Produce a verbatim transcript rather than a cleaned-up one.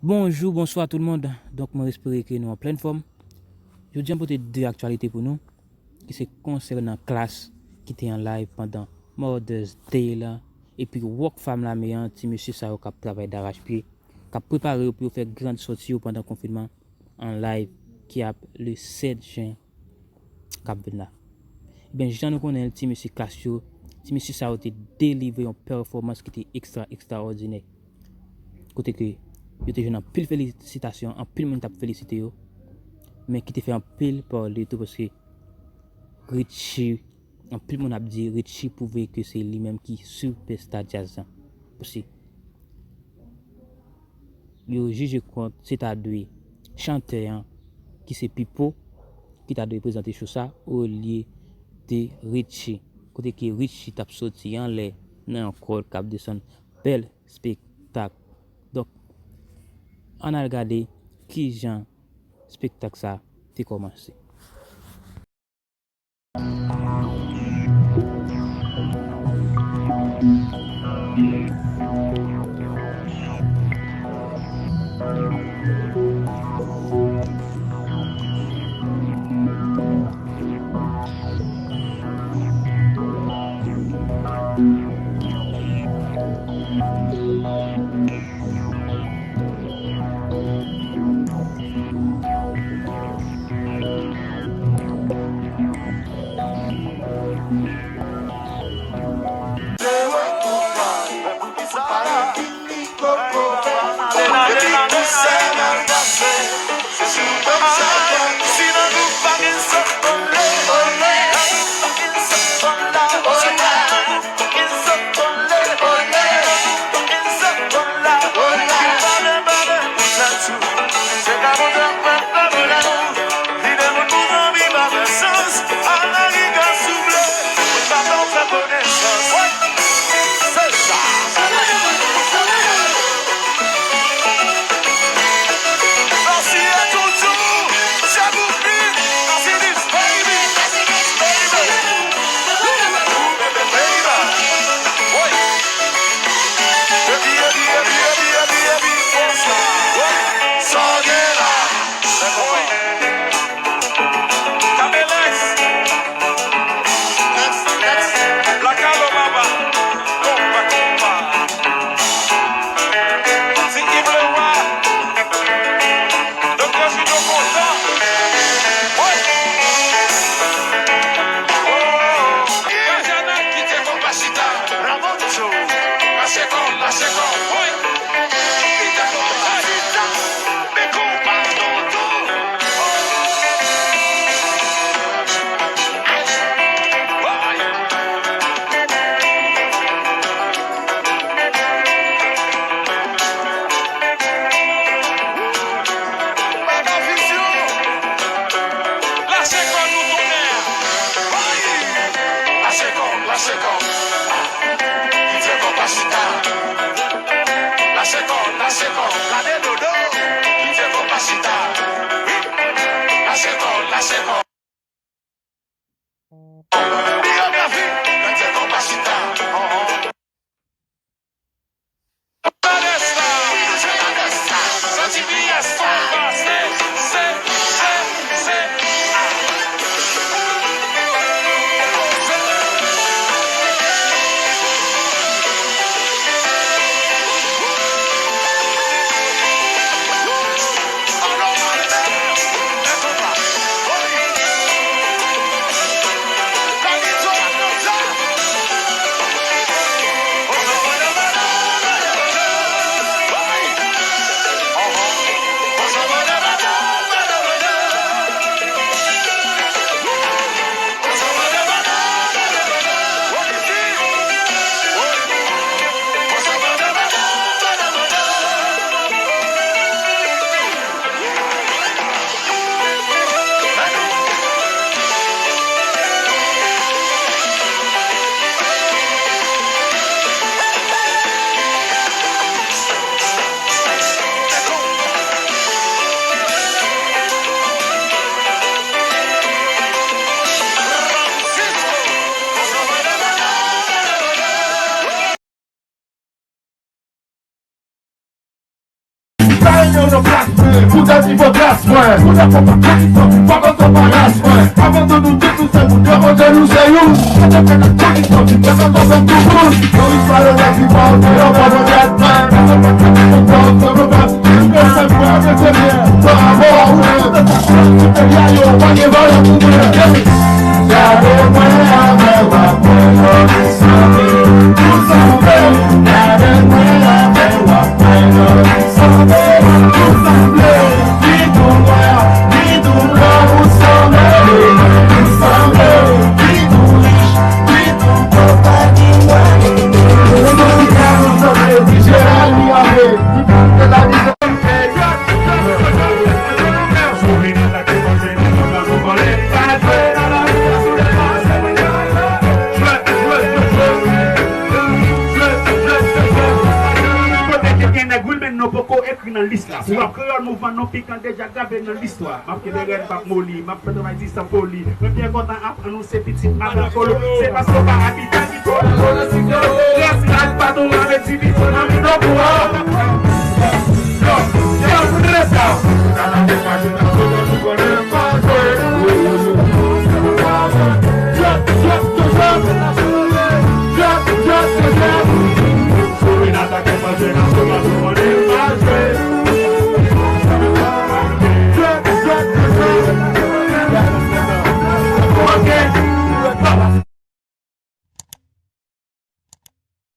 Bonjou, bonswa tout le monde. Donk, mwen espere ke nou an plèn fòm. Jodi a, m pote de aktyalite pou nou, ki se konsènan Klass ki te an live pandan Mother's Day la, epi Rockfam Lame an, ti mesye sa yo k ap travay darachpye, k ap prepare yo pou yo fè grand sòti yo pandan konfinman an live ki ap le sèt jen k ap vin la. Ebyen, jan nou konnen l, ti mesye Klass yo, ti mesye sa yo te delivre yon pèfòmans ki te ekstra, ekstraòdinè. Kote ke yo te jwenn anpil felisitasyon, anpil moun t ap felisite yo, men ki te fè anpil pale tou, paske Richie, anpil moun ap di Richie pwouve ke se li menm ki sipèsta djaz lan. Paske yo jije kont se ta dwe chantè an, ki se Pipo, ki ta dwe prezante show sa, olye de Richie. Kote ke Richie t ap soti anlè nan yon kòd k ap desann, bèl spektak. Donk, ann al gade kijan spektak sa te kòmanse. Yo nan plas mwen, pou dèt li pran plas mwen. Pou dèt pran plas mwen, pa kontan pa ras mwen. Avan tou nou tout nou se moun, yo kontan nou se youn. Mwen te fè nan kondisyon, ki fè nan kontan tout moun. Yo istwa yo rèd, li pa antre, yo pa nan dèt mwen. Yo pa nan dèt mwen. Yo pa nan dèt mwen. Yo pa nan dèt mwen. Yo pa nan dèt mwen. Gade mwen avè w ap pran yon ti sanble. Pou sanble, gade mwen avè w ap pran yon ti sanble. Pou sanble, li tou nwa, li tou blan, pou sanble, pou sanble, li tou rich, li tou pòv, pa gen mwayen. Pou sanble, pou sanble, li Jeremi avè, li pou fè la mizè. Kote ki gen nèg wi, men nou poko ekri nan lis la. Si w ap kreyòl mouvman non pikan deja grave nan listwa. M ap kenbe rèd, m ap moli, m ap fè travay di san foli. Mwen byen kontan ap anonse pitit madan Kolo. Se paske w pa abitan ki Kolo. Rès rad pa tou anve divize nan mitan kou.